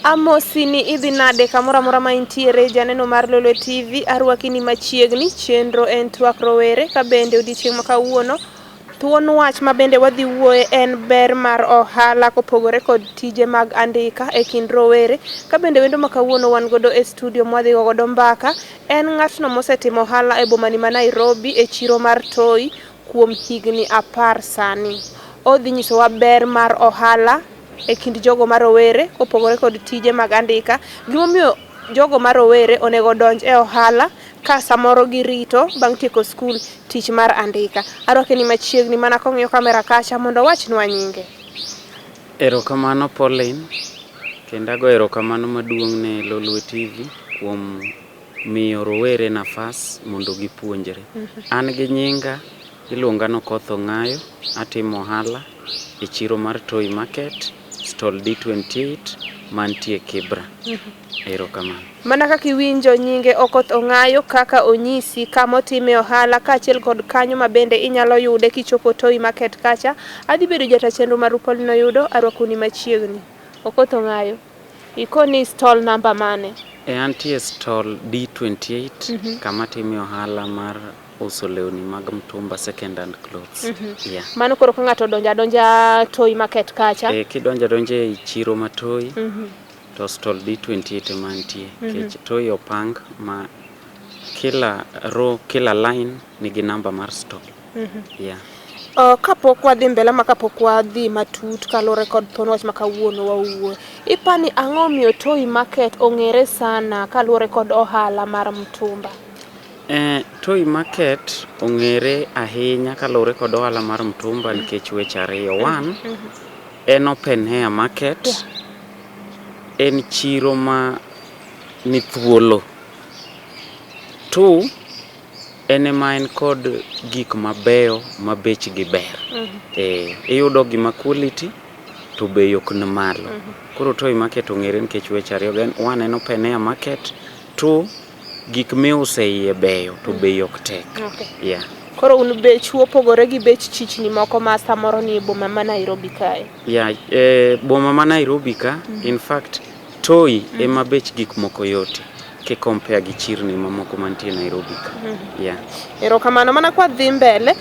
Amosi ni idhi nade kamoro amora ma intiere janeno mar Lolwe TV, arwaki ni machiegni, chenro en twak rowere ka bende odiochieng' ma kawuono thuon wach ma bende wadhi wuoye en ber mar ohala kopogore kod tije mag andika e kind rowere. Ka bende wendo ma kawuono wan godo e studio mwadhi go godo mbaka en ng'atno mosetimo ohala e bomani ma Nairobi e chiro mar Toi kuom higni 10 sani. Odhi nyisowa ber mar ohala e kind jogo ma rowere kopogore kod tije mag andika, gimomiyo jogo ma rowere onego odonj e ohala ka samoro girito bang' tieko skul tich mar andika. Arwake ni machiegni mana kong'iyo kamera kacha mondo owachnwa nyinge. Erokamano Pauline, kendo ago erokamano maduong' ne Lolwe TV kuom miyo rowere nafas mondo gipuonjre. An gi nyinga iluonga ni Okoth Ong'ayo, atimo ohala e chiro mar Toi Market, stall D28 mantie Kibra. Erokamano. Mana kaka iwinjo nyinge Okoth Ong'ayo kaka onyisi kama otime ohala kaachiel kod kanyo ma bende inyalo yude kichopo Toi Market kacha. Adhi bedo jata chenro maru Pauline Oyudo, arwakoni machiegni. Okoth Ong'ayo, ikoni stall namba mane? E antie stall D28 kama atime ohala mar uso lewni mag mtumba second hand clothes. Yeah. Mano koro ka ng'ato odonjo adonja Toi Market kacha. E, kidonjo adonja e chiro ma Toi to stall D28 ema antie. Nikech Toi opang ma kila row, kila line nigi namba mar stall. Yeah. Kapok wadhi mbele ama kapok wadhi matut kaluwore kod thuon wach ma kawuono wawuoye, ipani ang'o omiyo Toi Market ong'ere sana kaluwore kod ohala mar mtumba? Toi Market ong'ere ahinya kaluwore kod ohala mar mtumba nikech weche ariyo. One, en open air market, en chiro ma ni thuolo. Two, en ema en kod gik mabeyo ma bechgi ber. Iyudo gima quality to bei ok ni malo. Koro Toi Market ong'ere nikech weche ariyo go. One, en open air market. Two, gik miuso e iye beyo to bei ok tek. Okay. Yeah. Koro un bechu opogore gi bech chichni moko ma samoro ni e boma ma Nairobi kae. Yeah, boma ma Nairobi ka, in fact, Toi ema bech gik moko yote ki compare gi chirni mamoko mantie Nairobi ka. Yeah. Erokamano. Mana kwa dhi mbele,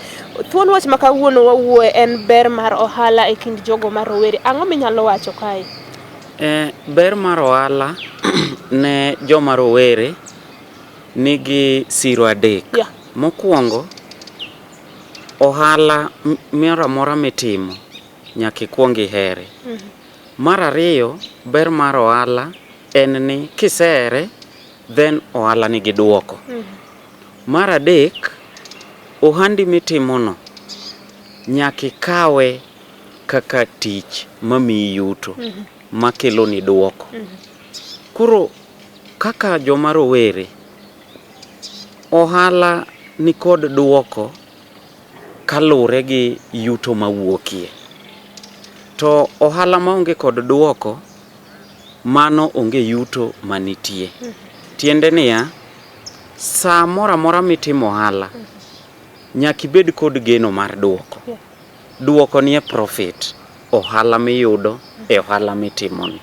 thuon wach ma kawuono wawuoye en ber mar ohala e kind jogo ma rowere. Ang'o minyalo wacho kae? Ber mar ohala ne joma rowere nigi siro adek. Yeah. Mokwongo, ohala moro amora mitimo nyaka ikuong ihere. Mar ariyo, ber mar ohala en ni kisehere then ohala nigi duoko. Mar adek, ohandi mitimono nyaka ikawe kaka tich mamiyi yuto, makeloni duoko. Koro kaka joma rowere, ohala nikod duoko kaluwore gi yuto mawuokie. To ohala maonge kod duoko, mano onge yuto manitie. Tiende niya, saa moro amora mitimo ohala, nyaka ibed kod geno mar duoko. Duoko nie profit, ohala miyudo e ohala mitimoni.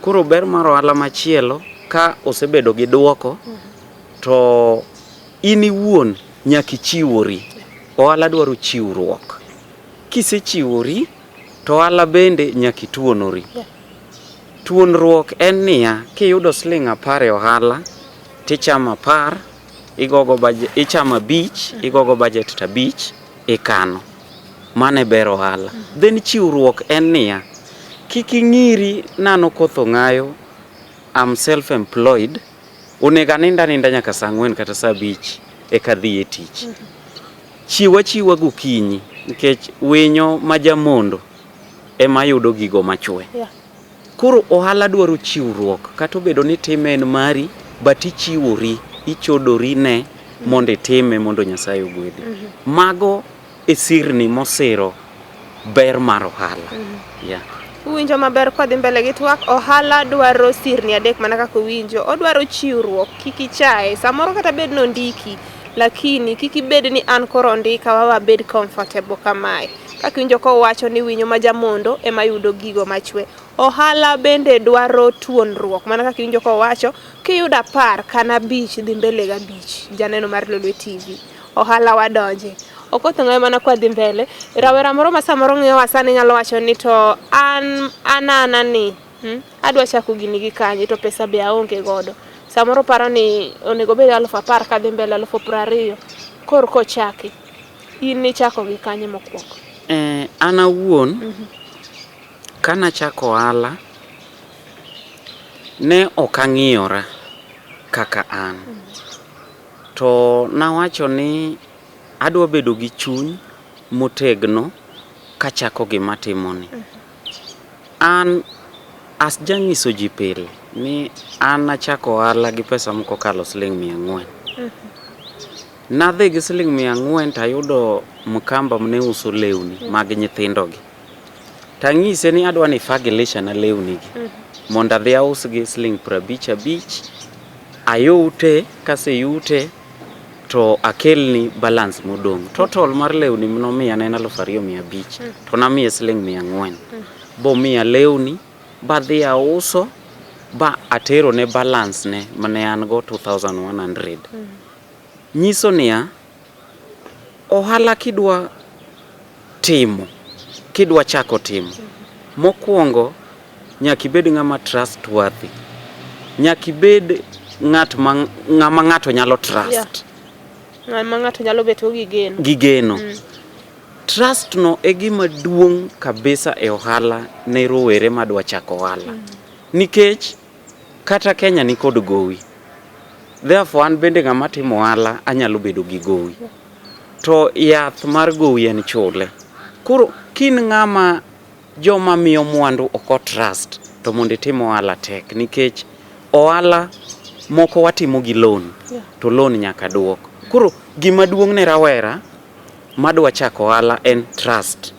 Koro ber mar ohala machielo, ka osebedo gi duoko, to in iwuon nyaka ichiwori. Ohala dwaro chiwruok. Kisechiwori, to ohala bende nyaka ituonori. Tuonruok en niya, kiyudo siling 10 e ohala, tichamo 10, igogo budget, ichamo 5, igogo budget to 5, ikano. Mano e ber ohala. Then chiwruok en niya, kik ing'iri nano Okoth Ong'ayo, I'm self employed, onego anind aninda nyaka saa 4 kata saa 5 eka adhi e tich. Chiw achiwa gokinyi nikech winyo ma jamondo ema yudo gigo machwe. Koro ohala dwaro chiwruok, kata obedo ni time en mari, but ichiwori, ichodori ne mondo itime mondo Nyasaye ogwedhi. Mago e sirni mosiro ber mar ohala. Yeah. Uwinjo maber kwadhi mbele gi twak, ohala dwaro sirni adek mana kaka uwinjo. Odwaro chiwruok, kik ichaye. Samoro kata bed ni ondiki, lakini kik ibed ni an koro ondika wa wabed comfortable kamae. Kaka iwinjo kowacho ni winyo ma jamondo ema yudo gigo machwe. Ohala bende dwaro tuonruok mana kaka iwinjo kowacho, kiyudo 10 kan 5 dhi mbele gi 5. Janeno mar Lolwe TV. Ohala wadonje. Okoth Ong'ayo mana kwa dhi mbele. Rawera moro ma samoro ng'iyowa sani nyalo wacho ni to an ana ni adwa chako gini gi kanye to pesa be aonge godo. Samoro paro ni onego obed 10,000 kadhi mbele 20,000 kor kochaki. In nichako gi kanye mokwongo? An awuon kanachako ohala ne ok ang'iyora kaka an. To nawacho ni adwa bedo gi chuny motegno kachako gima atimoni. An ajanyiso ji pile ni an nachako ohala gi pesa mokokalo siling 400. Nadhi gi siling 400 tayudo mkamba mane uso lewni mag nyithindogi. Tang'ise ni adwa ni ifagilisha na lewni gi mondo adhi ausgi siling 55 ayute, kaseyute to akelni balance modong'. Total mar lewni nomiya ne en 2500 to namiye siling 400. Bomiya lewni badhi auso ba atero ne balance ne mane an go 2100. Nyiso niya, ohala kidwa timo, kidwa chako timo, mokwongo nyaka ibed ng'ama trustworthy. Nyaka ibed ng'at ma ng'ama ng'ato nyalo trust. Yeah. Ng'ama ng'ato nyalo bet go gi geno. Gi geno. Trust no e gima duong' kabisa e ohala ne rowere madwa chako ohala. Nikech kata Kenya ni kod gowi. Therefore an bende ng'ama timo ohala anyalo bedo gi gowi. To yath mar gowi en chule. Koro kin ng'ama joma miyo mwandu ok trust to mondo itim ohala tek nikech ohala moko watimo gi loan to loan nyaka duok. Koro gima duong' ne rawera madwa chako ohala en trust.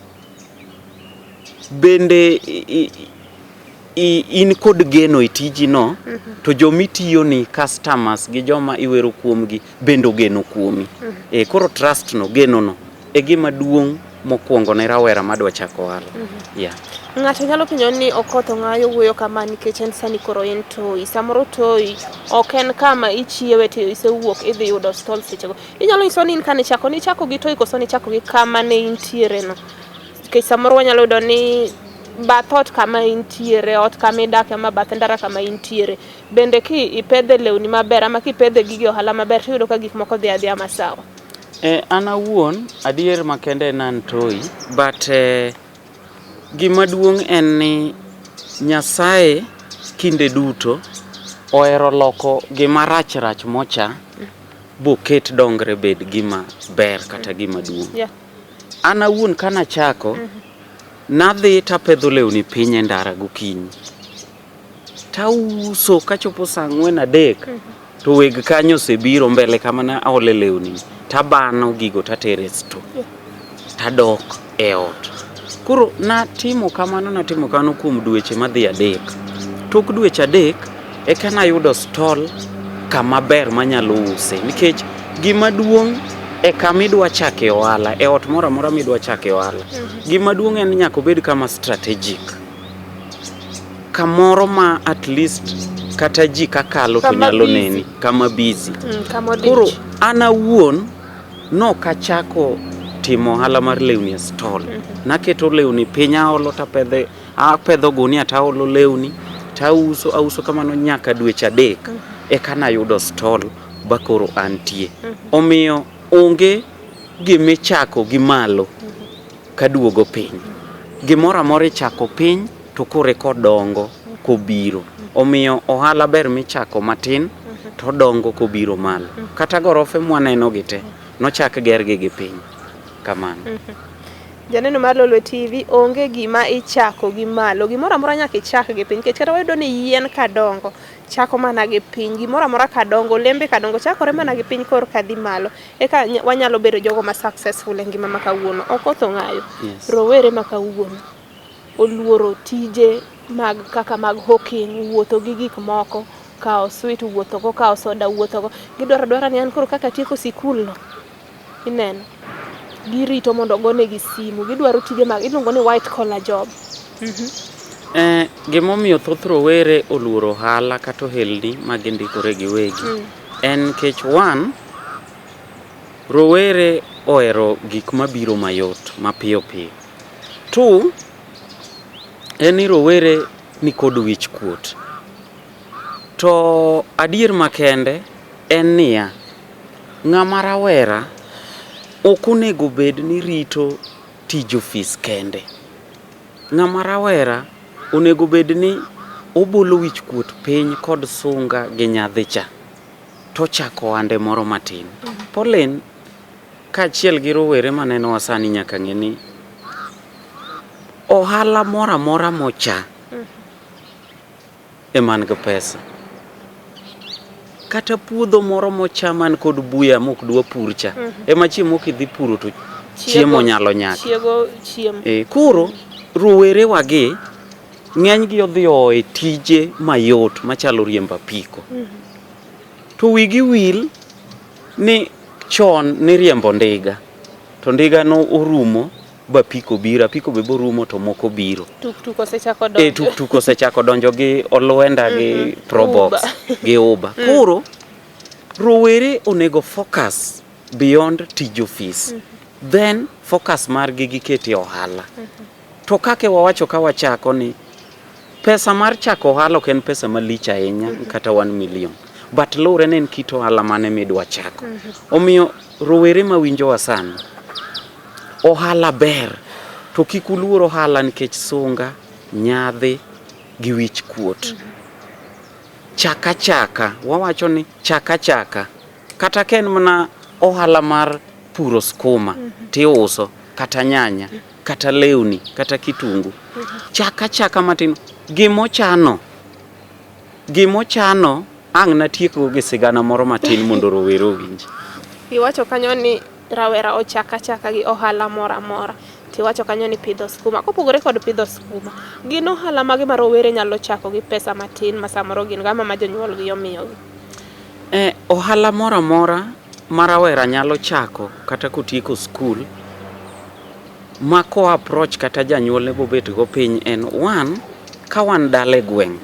Bende in kod geno e tiji no to jomitiyo ni customers gi joma iwero kuomgi bende ogeno kuomi. Koro trust no, geno no e gima duong' mokwongo ne rawera madwa chako ohala. Yeah. Ng'ato nyalo penjo ni Okoth Ong'ayo wuoyo kama nikech en sani koro en toi. Samoro toi ok en kama ichiewe to isewuok idhi yudo stall sechego. Inyalo nyiso ni in kane ichako, nichako gi toi koso nichako gi kama ne intiere no? Nikech samoro wanyalo yudo ni bath ot kama intiere, ot kama idake ama bath ndara kama intiere. Bende ki ipedhe lewni maber ama kipedhe gige ohala maber tiyudo ka gik moko dhi adhiya masawa. An awuon adier makende en an toi but gima duong' en ni Nyasaye kinde duto ohero loko gima rach rach mocha boket dongre bed gima ber kata gima duong'. Yeah. An awuon kanachako nadhi tapedho lewni piny e ndara gokinyi. Tauso kachopo saa 4 3 to weg kanyo osebiro mbele kama ne aole lewni tabano gigo tatere e store. Tadok e ot. Koro natimo kamano kuom dweche madhi 3. Tok dweche 3 eka nayudo stall kama ber manyalo use nikech gima duong' e kama idwa chake ohala e ot moro amora midwa chake ohala. Gima duong' en ni nyaka obed kama strategic. Kamoro ma at least kata ji kakalo to nyalo neni kama busy. Koro an awuon nokachako timo ohala mar lewni e stall. Naketo lewni piny aolo tapedhe apedho gunia taolo lewni tauso auso kamano nyaka dweche 3 eka nayudo stall ba koro antie. Omiyo onge gimichako gi malo kaduogo piny. Gimoro amora ichako piny to koro eka odongo kobiro. Omiyo ohala ber michako matin to odongo kobiro malo. Kata gorofe mwaneno gi te nochak gergi gi piny kamano. Janeno mar Lolwe TV, onge gima ichako gi malo. Gimoro amora nyaka ichak gi piny. Nikech kata wayudo ni yien kadongo chako mana gi piny. Gimoro amora kadongo, olembe kadongo chakore mana gi piny kor kadhi malo. Eka wanyalo bedo jogo ma successful e ngima ma kawuono. Okoth Ong'ayo, Yes. rowere ma kawuono oluoro tije mag kaka mag hawking, wuotho gi gik moko, kawo sweet wuotho go, kawo soda wuotho go. Gidwaro adwara ni an koro kaka atieko sikul no, ineno, girito mondo ogonegi simu. Gidwaro tije mag iluongo ni white collar job. Gimomiyo thoth rowere oluoro ohala kata ohelni ma gindikore giwegi en nikech one, rowere ohero gik mabiro mayot mapiyo piyo. Two, en ni rowere nikod wich kuot. To adier makende en niya, ng'ama rawera ok onego bed ni rito tij ofis kende. Ng'ama rawera onego bed ni obolo wich kuot piny kod sunga gi nyadhi cha tochako ohande moro matin. Pauline kaachiel gi rowere manenowa sani nyaka ng'e ni ohala moro amora mocha ema nigi pesa. Kata puodho moro mocha man kod buya mok dwa pur cha ema chieng' moro kidhi puro to chiemo nyalo nyak. Chiego chiemo. Koro rowerewa gi ng'eny gi odhi e tije mayot machalo riembo apiko. To wigi wil ni chon niriembo ndiga to ndiga no orumo ba apiko biro, apiko be borumo to moko biro. Tuk tuk osechako donjo. Tuk tuk osechako donjo gi olwenda gi probox gi Uber. Koro rowere onego focus beyond tij ofis. Then focus margi gikete ohala. To kaka wawacho ka wachako ni pesa mar chako ohala ok en pesa malich ahinya kata 1 million. But luwre ni en kit ohala mane midwa chako. Omiyo rowere mawinjowa sani, ohala ber to kik uluor ohala nikech sunga, nyadhi gi wich kuot. Chak achaka, wawacho ni chak achaka. Kata ka en mana ohala mar puro skuma tiuso, kata nyanya, kata lewni, kata kitungu. Chak achaka matin. Gimochano, gimochano ang' natiekgo gi sigana moro matin mondo rowere owinj. Iwacho kanyo ni rawera ochak achaka gi ohala moro amora. Tiwacho kanyo ni pidho skuma. Kopogore kod pidho skuma, gin ohala mage ma rowere nyalo chako gi pesa matin ma samoro gin go ama ma jonyuol gi omiyogi? Ohala moro amora ma rawera nyalo chako kata kotieko skul ma ko approach kata janyuolne bobet go piny en one, ka wan dala e gweng',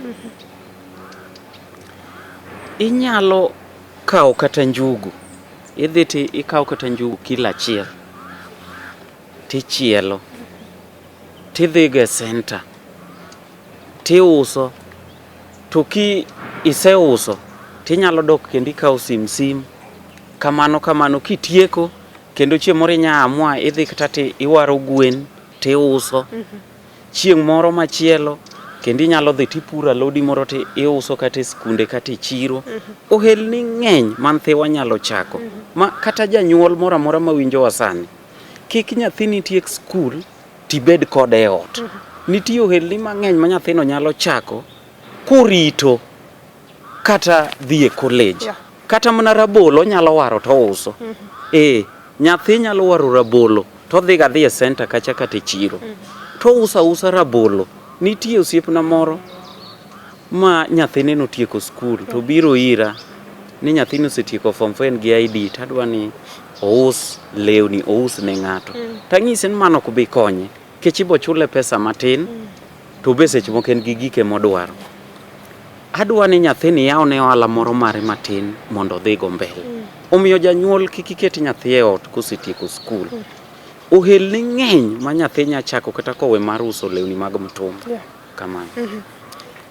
inyalo kawo kata njugu, idhi ti ikawo kata njugu kilo achiel tichielo tidhigo e center tiuso to ki iseuso tinyalo dok kendo ikawo sim sim kamano kamano kitieko kendo chieng' moro inya amua idhi kata ti iwaro gwen tiuso. Chieng' moro machielo kendo inyalo dhi tipuro alodi moro ti iuso kata e skunde kata e chiro. Ohelni ng'eny ma nyithiwa nyalo chako ma kata janyuol moro amora mawinjowa sani kik nyathini tiek skul tibed kode e ot. Nitie ohelni mang'eny ma nyathino nyalo chako korito kata dhi e college. Kata mana rabolo onyalo waro to ouso. Nyathi nyalo waro rabolo to odhi ga dhi e center kacha kata e chiro. To ouso ausa rabolo. Nitie osiepna moro ma nyathine notieko skul to biro ira ni nyathini osetieko form 4 en gi ID to adwa ni ous lewni ous ne ng'ato. Tanyise ni mano ok bi konye nikech ibo chule pesa matin to be seche moko en gi gike modwaro. Adwa ni nyathini yawne ohala moro mare matin mondo odhigo mbele. Omiyo janyuol kik iket nyathi e ot kosetieko skul. Ohelni ng'eny ma nyathi nya chako kata kowe mar uso lewni mag mtumba. Kamano.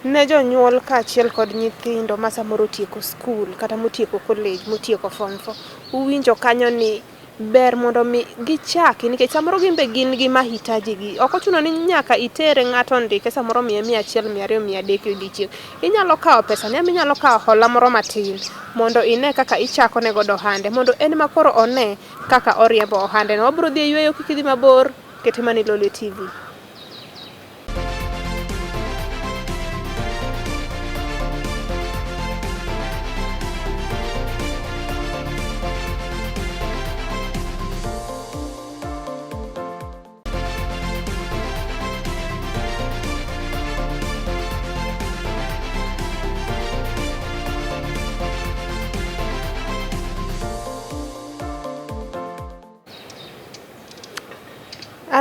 Ne jonyuol kaachiel kod nyithindo ma samoro otieko skul kata motieko college, motieko form 4, uwinjo kanyo ni ber mondo mi gichaki nikech samoro gin be gin gi mahitaji gi. Ok ochuno ni nyaka itere ng'ato ndike samoro miye 100, 200, 300 e odiochieng'. Inyalo kawo pesa ni ama inyalo kawo hola moro matin mondo ine kaka ichako ne godo ohande mondo en ma koro one kaka oriembo ohande no. Wabiro dhi e yueyo kik idhi mabor, kete mana e Lolwe TV.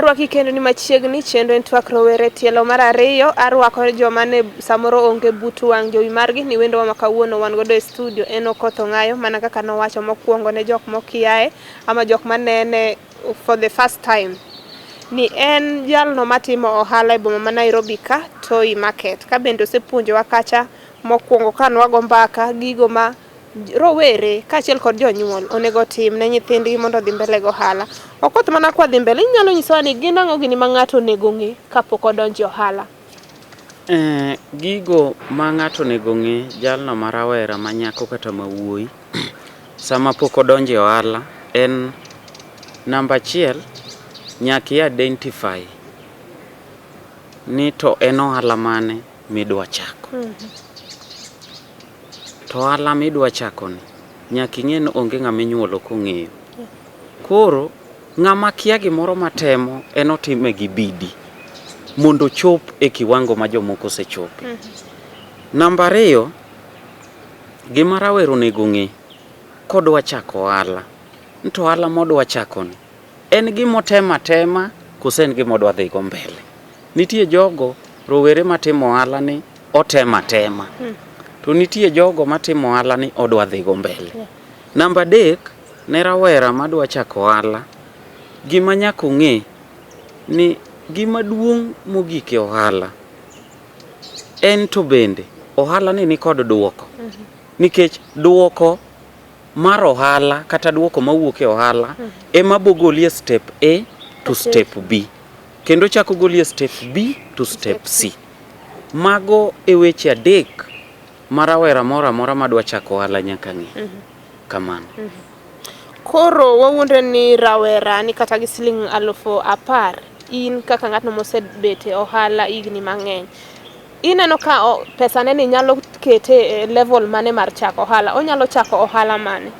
Arwaki kendo ni machiegni chenro en twak rowere tielo mar ariyo arwako joma ne samoro onge but wang' jowi margi ni wendowa ma kawuono wan godo e studio en Okoth Ong'ayo mana kaka nowacho mokwongo ne jok mokiaye ama jok manene for the first time ni en jalno matimo ohala e boma ma Nairobi ka Toi Market ka bende osepuonjowa kacha mokwongo ka nwago mbaka gigo ma rowere kaachiel kod jonyuol onego otim ne nyithindgi mondo odhi mbele gi ohala. Okoth mana kwa dhi mbele, inyalo nyisowa ni gin ang'o gini ma ng'ato onego ong'e kapok odonjo e ohala? Eh, gigo ma ng'ato onego ong'e jalno ma rawera ma nyako kata ma wuoyi sama pok odonjo e ohala en namba achiel nyaka i identify ni to en ohala mane midwa chako. To ohala midwa chako ni nyaka ing'e ni onge ng'ama inyuolo kong'eyo. Koro ng'ama kia gimoro matemo en otime gi bidi mondo ochop e kiwango ma jomoko osechope. Namba ariyo, gima rawera onego ong'e kodwa chako ohala, ni to ohala modwa chako ni en gima otemo atema koso en gima odwa dhi go mbele. Nitie jogo rowere matimo ohala ni otemo atema. To nitie jogo matimo ohala ni odwa dhi go mbele. Namba adek, ne rawera madwa chako ohala, gima nyaka ong'e ni gima duong' mogik e ohala en to bende ohala ni nikod duoko. Nikech duoko mar ohala kata duoko mawuok e ohala ema bogoli e step A to step B. Kendo chako goli e step B to step C. Mago e weche adek ma rawera moro amora madwa chako ohala nyaka ng'e. Kamano. Koro wawuondre ni rawera ni kata gi siling 10,000 in kaka ng'atno mosebet e ohala higni mang'eny ineno ka o, pesa ne ni nyalo kete e level mane mar chako ohala onyalo chako ohala mane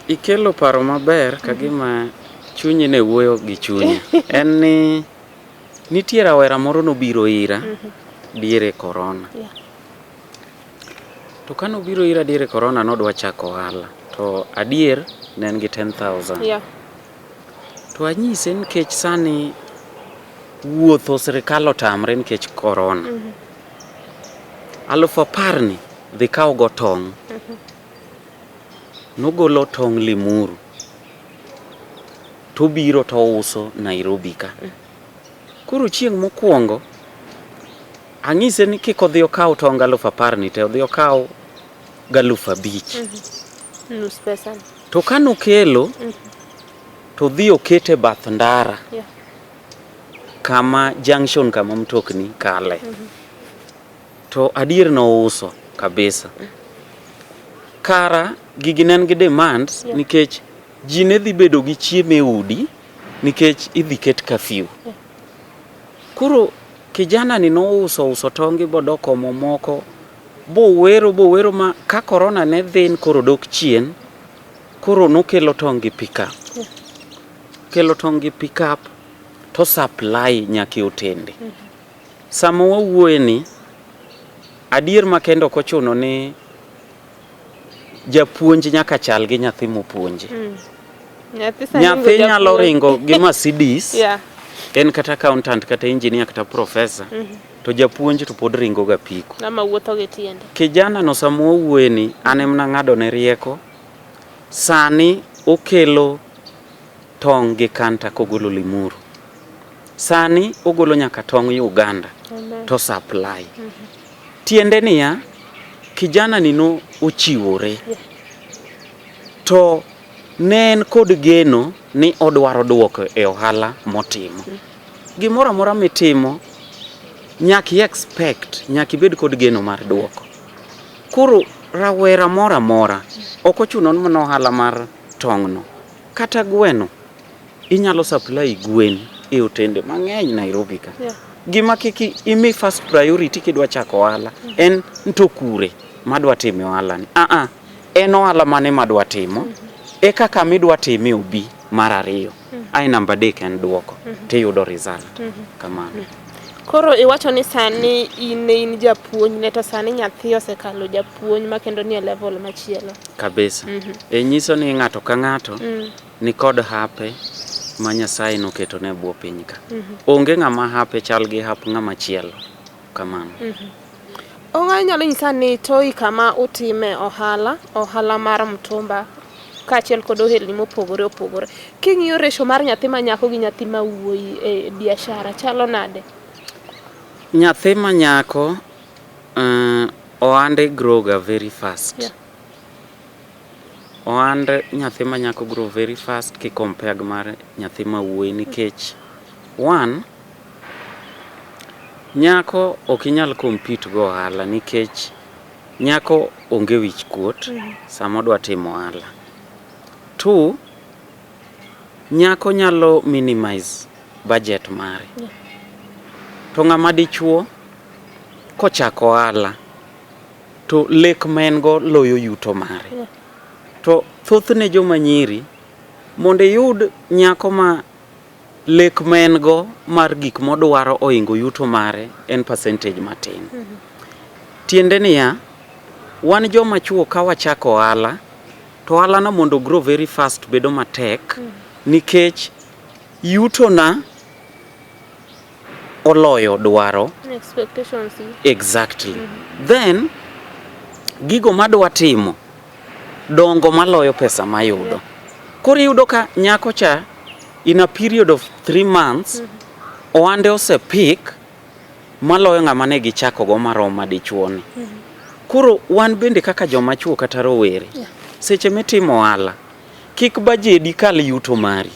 Ikelo paro maber ka gima chunyi ne wuoyo gi chunya. En ni nitie rawera moro nobiro ira diere korona. To ka nobiro ira diere korona nodwa chako ohala. To adier ne en gi 10,000. To anyise nikech sani wuotho sirikal otamre nikech korona. 10,000 ni dhi kaw go tong'. Nogolo tong' Limuru tobiro touso Nairobi ka. Koro chieng' mokwongo anyise ni kik odhi okaw tong 10,000 ni te odhi okaw 5,000. Nus pesa ni. To kanokelo to odhi okete bath ndara kama junction kama mtokni kale. To adier nouso kabisa. Kara gigi ne en gi demands nikech ji ne dhi bedo gi chiemo e udi nikech idhi ket curfew. Koro kijana ni nouso uso tonge bodok omo moko bowero bowero ma ka korona ne dhin koro dok chien koro nokelo tong' gi pick-up. Kelo tong' gi pick-up to supply nyaka e otende. Sama wawuoye ni adier makende ok ochuno ni japuonj nyaka chal gi nyathi mopuonji. Nyathi sani Nyathi ringo nyalo japuonj. ringo gi Mercedes en kata accountant kata engineer kata professor to japuonj to pod ringo ga apiko. Ng'ama wuotho gi tiende. Kijana no sama wawuoye ni an ema nang'ado ne rieko sani okelo tong' gi kanta kogolo Limuru. Sani ogolo nyaka tong' Uganda Amen. to supply. Tiende niya, kijana ni no ochiwore. To ne en kod geno ni odwaro duoko e ohala motimo. Gimoro amora mitimo nyaka i expect, nyaka ibed kod geno mar duoko. Koro rawera moro amora ok ochuno ni mana ohala mar tong'no, kata gweno inyalo supply gwen e otende mang'eny Nairobi ka. Gima kik imi first priority kidwa chako ohala en to kure madwa time ohala ni. Ah ah, en ohala mane madwa timo eka kama idwa time obi mar ariyo. Ae namba adek en duoko tiyudo result. Kamano. Koro iwacho ni sani in in japuonj ne to sani nyathi osekalo japuonj ma kendo nie level machielo. Kabisa. E nyiso ni ng'ato ka ng'ato ni kod hape. ma Nyasaye noketo ne bwo piny ka. Onge ng'ama hape chal gi hap ng'ama chielo. Kamano. Ong'ayo inyalo nyisa ni toi kama utime ohala, ohala mar mtumba kaachiel kod ohelni mopogore opogore. King'iyo ratio mar nyathi ma nyako gi nyathi ma wuoyi e biashara chalo nade? Nyathi ma nyako ohande grow ga very fast. Ohand nyathi ma nyako grow very fast ki compare gi mar nyathi ma wuoyi nikech one, nyako ok inyal compete go ohala nikech nyako onge wich kuot sama odwa timo ohala. Two, nyako nyalo minimize budget mare. To ng'ama dichuo kochako ohala to lek ma en go loyo yuto mare. To thothne joma nyiri mondo iyud nyako ma lek ma en go mar gik modwaro ohingo yuto mare en percentage matin. Tiende niya, wan joma chuo ka wachako ohala to ohala no mondo grow very fast bedo matek nikech yuto na oloyo dwaro. Expectations. Exactly. Then gigo madwa timo dongo maloyo pesa mayudo. Koro iyudo ka nyako cha in a period of 3 months ohande ose pick maloyo ng'ama ne gichako go marom madichuo ni. Koro wan bende kaka joma chuo kata rowere, seche mitimo ohala, kik bajedi kal yuto mari.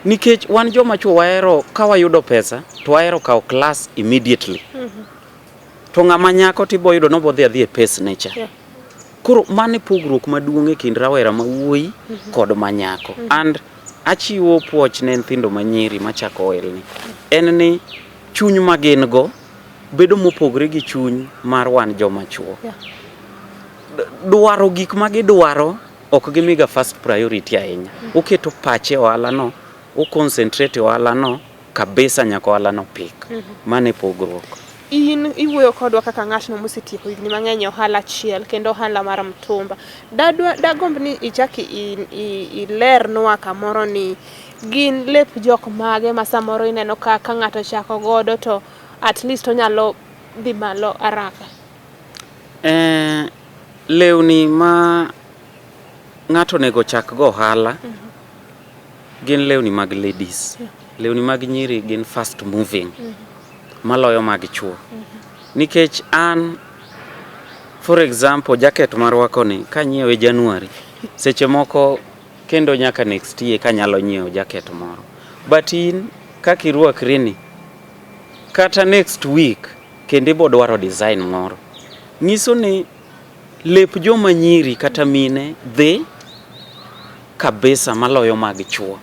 Nikech wan joma chuo wahero ka wayudo pesa to wahero kawo class immediately. To ng'ama nyako tibo yudo nobodhi adhi e pace ne cha. Koro mano e pogruok maduong' e kind rawera ma wuoyi kod ma nyako. And achiwo puoch ne nyithindo manyiri machako ohelni. En ni chuny ma gin go bedo mopogore gi chuny mar wan joma chuo. Dwaro gik ma gidwaro ok gimiga first priority ahinya. Oketo pache e ohala no, o concentrate e ohala no kabisa nyaka ohala no pick. Mano e pogruok. In iwuoyo kodwa kaka ng'atno mosetieko higni mang'eny e ohala achiel kendo ohala mar mtumba. Dadwa dagomb ni ichak ilernwa kamoro ni gin lep jok mage ma samoro ineno ka ka ng'ato ochako godo to at least onyalo dhi malo haraka. Lewni ma ng'ato onego chak go ohala gin lewni mag ladies. Lewni mag nyiri gin fast moving maloyo mag chuo. Nikech an, for example, jacket marwako ni kanyiewe January, seche moko kendo nyaka next year kanyalo nyiewo jacket moro. But in kaka irwakri ni, kata next week kendo ibo dwaro design moro. Nyiso ni lep joma nyiri kata mine dhi kabisa maloyo mag chuo.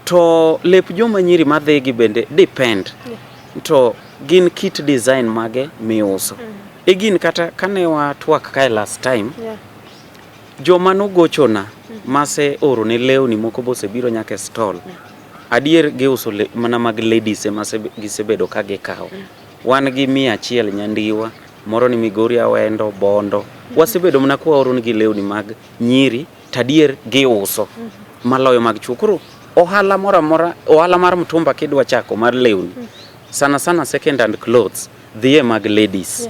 To lep joma nyiri madhi gi bende depend. To gin kit design mage miuso. E gin kata kane watwak kae last time, joma nogochona mase oro ne lewni moko bosebiro nyaka e stall. Adier giuso mana mag ladies ema gisebedo ka gikawo. Wan gi 100 Nyandiwa, moro ni Migori Awendo, Bondo. Wasebedo mana kwaoro negi lewni mag nyiri to adier giuso maloyo mag chuo. Koro ohala moro amora, ohala mar mtumba kidwa chako mar lewni, sana sana second hand clothes, dhiye mag ladies.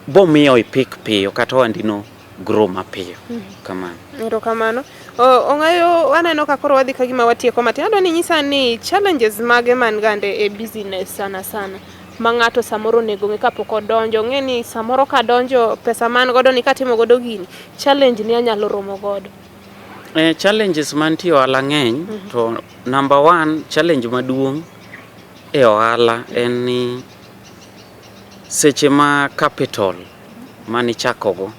Bomiyo ipik piyo kata ohandi no grow mapiyo. Kamano. Erokamano. Ong'ayo aneno ka koro wadhi ka gima watieko matin. Adwa ni inyisa ni challenges mage man gande e business sana sana ma ng'ato samoro onego ng'e kapok odonjo. Ong'e ni samoro kadonjo pesa man godo ni katimo godo gini, challenge ni anyalo romo godo. Challenges mantie e ohala ng'eny to number one challenge maduong' e ohala en ni seche ma capital manichako go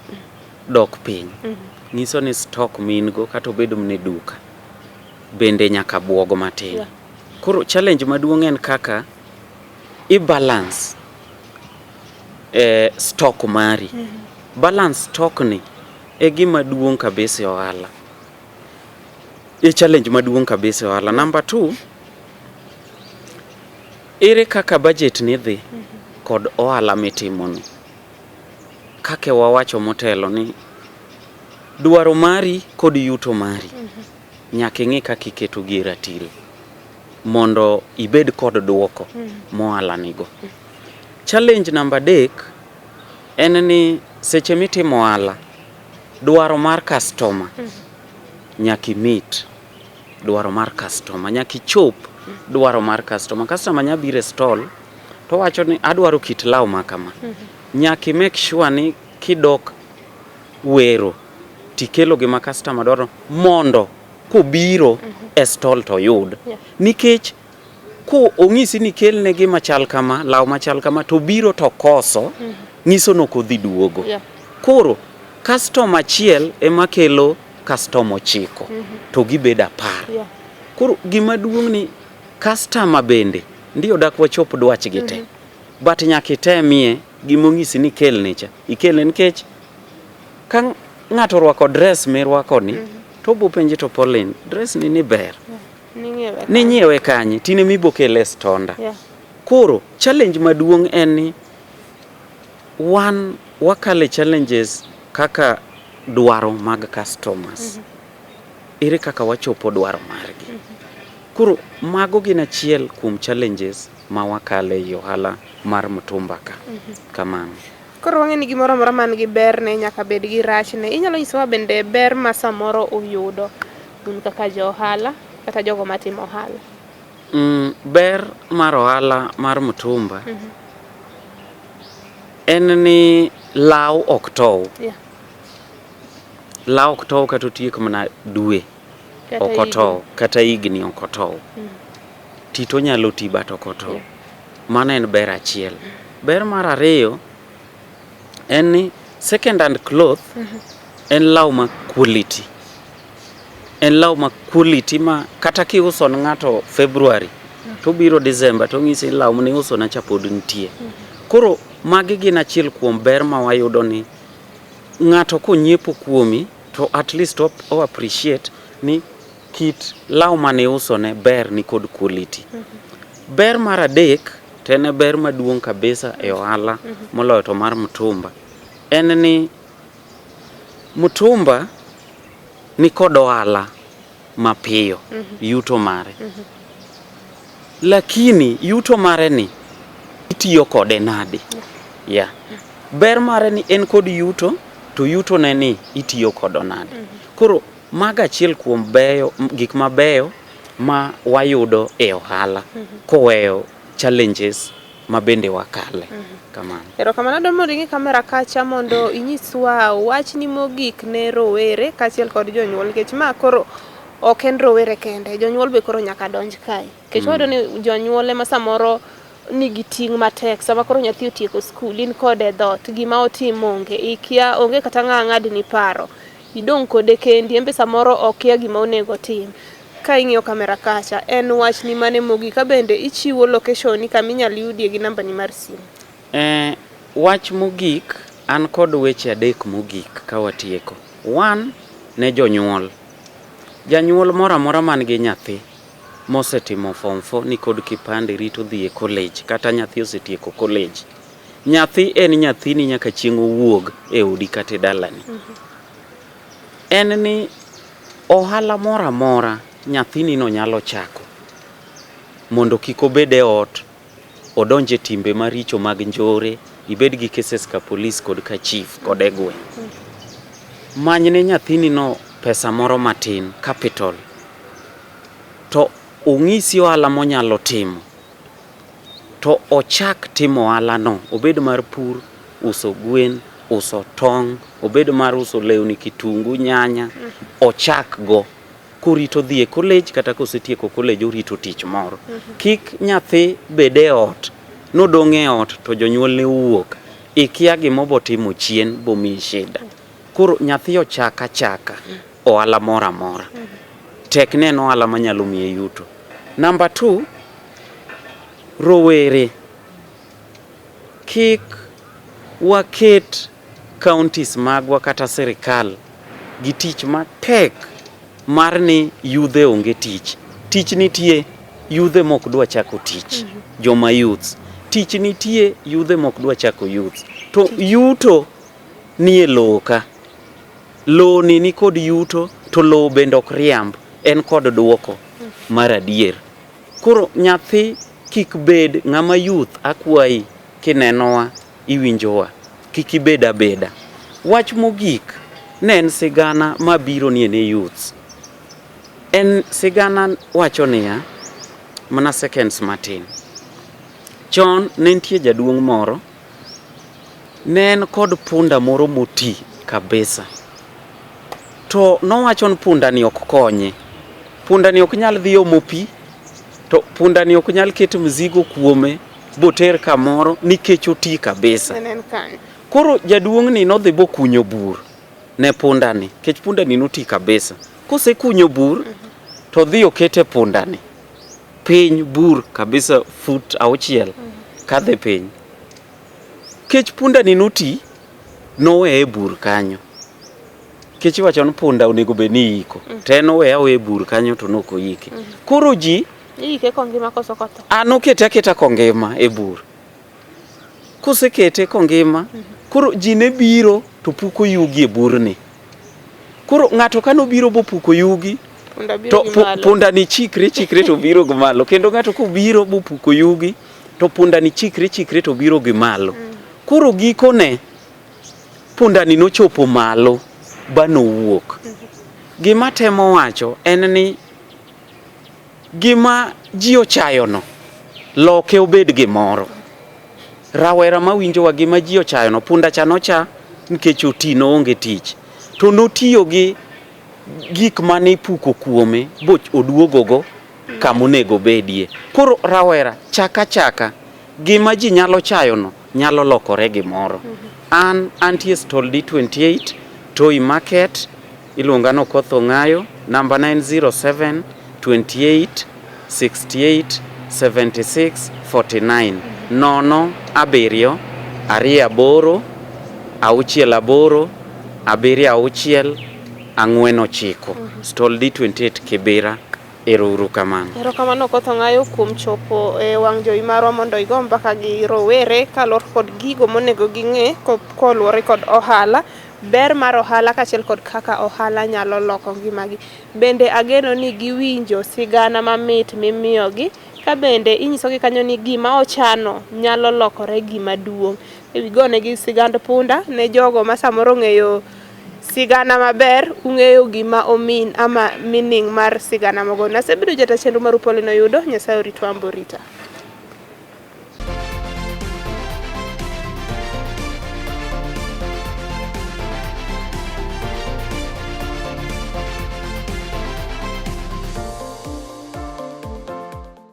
dok piny, nyiso ni stock ma in go kata obedo mana e duka bende nyaka buog matin. Koro challenge maduong' en kaka i balance stock mari. Balance stock ni e gima duong' kabisa e ohala. E challenge maduong' kabisa e ohala. Number two, ere kaka budget ni dhi kod ohala mitimo ni. Kaka wawacho motelo ni dwaro mari kod yuto mari. nyaka ing'i kaka iketogi e ratil mondo ibed kod duoko mohala nigo. Challenge namba 3 en ni seche mitimo ohala, dwaro mar customer nyaka i-meet dwaro mar customer, nyaka ichop dwaro mar customer. Customer nya biro e stall to owacho ni adwaro kit law ma kama. Nyaka i make sure ni kidok wero tikelo gima customer dwaro mondo kobiro e stall to oyud. Nikech ko ong'isi ni kelne gima chal kama, law machal kama, to biro to koso, nyiso ni ok odhi duogo. Koro customer achiel ema kelo customer 9 to gibedo 10. Koro gima duong' ni customer bende ndio dak wachop dwachgi te. But nyaka itemie gima ong'isi ni kelne cha, ikelne nikech ka ng'ato orwako dress mirwako ni to obo penji to Pauline, dress ni ni ber. Ning'iewe. Ninyiewe kanye? Tine mibo kele e stonda. Koro challenge maduong' en ni wan wakale challenges kaka dwaro mag customers. Ere kaka wachopo dwaro margi? Koro mago gin achiel kuom challenges ma wakale ei ohala mar mtumba ka. Kamano. Koro wang'e ni gimoro amora man gi berne nyaka bed gi rachne. Inyalo nyisowa bende ber ma samoro uyudo un kaka jo ohala kata jogo matimo ohala? Ber mar ohala mar mtumba en ni law ok tow. Law ok tow kata otiek mana dwe. Ok otow, kata higni ok otow. Ti to onyalo ti but ok otow. Mano en ber achiel. Ber mar ariyo en ni second hand cloth en law ma quality. En law ma quality ma kata kiuso ne ng'ato February to obiro December to ong'isi ni law mane iuso na cha pod nitie. Koro magi gin achiel kuom ber ma wayudo ni ng'ato konyiepo kuomi to at least o appreciate ni kit law mane iuso ne ber ni kod quality. Ber mar adek to en e ber maduong' kabisa e ohala moloyo to mar mtumba en ni mtumba ni kod ohala mapiyo yuto mare. Lakini yuto mare ni itiyo kode nade? Yeah. Ber mare ni en kod yuto to yuto ne ni itiyo kodo nade? Koro mago achiel kuom beyo gik mabeyo ma wayudo e ohala koweyo challenges ma bende wakale. Kamano. Erokamano adwa mondo ing'i kamera kacha mondo inyiswa wachni mogik ne rowere kaachiel kod jonyuol nikech ma koro ok en rowere kende, jonyuol be koro nyaka donj kae. Nikech wayudo ni jonyuol ema samoro nigi ting' matek sama koro nyathi otieko skul in kode e dhoot gima otim onge ikia onge kata ng'a ng'adni paro idong' kode kendi en be samoro okia gima onego otim. Ka ing'iyo kamera kacha en wachni mane mogik ka bende ichiwo location ni kama inyalo yudie gi nambani mar simu. Wach mogik an kod weche adek mogik ka watieko. One, ne jonyuol. Janyuol moro amora man gi nyathi mosetimo form 4 ni kod kipande rito dhi e college kata nyathi osetieko college. Nyathi en nyathini nyaka chieng' owuog e odi kata e dalani. En ni ohala moro amora nyathini no nyalo chako mondo kik obed e ot odonj e timbe maricho mag njore, ibed gi cases ka polis kod ka chief kod e gweng'. Manyne nyathini no pesa moro matin, capital, to ong'isi ohala monyalo timo to ochak timo ohala no, obed mar pur, uso gwen, uso tong', obed mar uso lewni, kitungu, nyanya, ochak go korito dhi e college kata kosetieko college orito tich moro. Kik nyathi bed e ot, nodong' e ot to jonyuolne owuok, ikia gima obotimo chien bomiyi shida. Koro nyathi ochak achaka ohala moro amora. Tek ni en ohala manyalo miye yuto. Number 2, rowere kik waket counties magwa kata sirikal gi tich matek mar ni yudhe onge tich. Tich nitie, yudhe mok dwa chako tich, joma youths. Tich nitie, yudhe mok dwa chako youths. To yuto nie lowo ka. Lowo ni nikod yuto to lowo bende ok riamb. en kod duoko mar adier. Koro nyathi kik bed ng'ama youth akwayi kinenowa iwinjowa kik ibed abeda. Wach mogik ne en sigana mabiro nie ne youths. En sigana wacho niya, mana seconds matin. Chon ne nitie jaduong' moro, ne en kod punda moro moti kabisa. To nowacho ni punda ni ok konye. Punda ni ok nyal dhi omo pi, to punda ni ok nyal ket mzigo kuome boter kamoro nikech oti kabisa. Koro jaduong' ni nodhi bokunyo bur ne punda ni, nikech punda ni noti kabisa. Kosekunyo bur to odhi okete punda ni piny bur kabisa fut auchiel kadhi piny. Kech punda ni noti noweye e bur kanyo. Kech iwacho ni punda onego bed ni iyiko to en oweye aweya e bur kanyo to nok oyike. Koro ji Iyike kongima koso kotho? An okete aketa kongima e bur. Kosekete kongima, koro ji ne biro to puko yugi e burni. Koro ng'ato ka nobiro bopuko yugi, Punda biro to gi malo. punda ni chikre chikre to biro gi malo. Kendo ng'ato kobiro bopuko yugi, to punda ni chikre chikre to biro gi malo. Koro gikone, punda ni nochopo malo ba nowuok. Gima temo wacho en ni gima ji ochayono loke obed gimoro. Rawera mawinjowa gima ji ochayono, punda cha nocha nikech oti noonge tich. To notiyo gi gik mane ipuko kuome bo oduogogo kama onego obedie. Koro rawera chaka chaka gima ji nyalo chayono nyalo lokore gimoro. An antie stall D28 Toi Market iluonga ni Okoth Ong'ayo, namba na en 07 28 68 76 49. Nono abiriyo ariyo aboro auchiel aboro abiriyo auchiel ang'wen ochiko. Stall D28 Kibera. Ero uru kamano. Erokamano Okoth Ong'ayo kuom chopo e wang' jowi marwa mondo igo mbaka gi rowere kaluwore kod gigo monego ging'e koluwore kod ohala. Ber mar ohala kaachiel kod kaka ohala nyalo loko ngimagi. Bende ageno ni giwinjo sigana mamit mimiyogi ka bende inyisogi kanyo ni gima ochano nyalo lokore gima duong'. Igonegi sigand punda ne jogo ma samoro ong'eyo sigana maber, ung'eyo gima omin ama meaning mar sigana mogo. Nasebedo jata chenro maru Pauline Oyudo, Nyasaye oritwa ambo rita.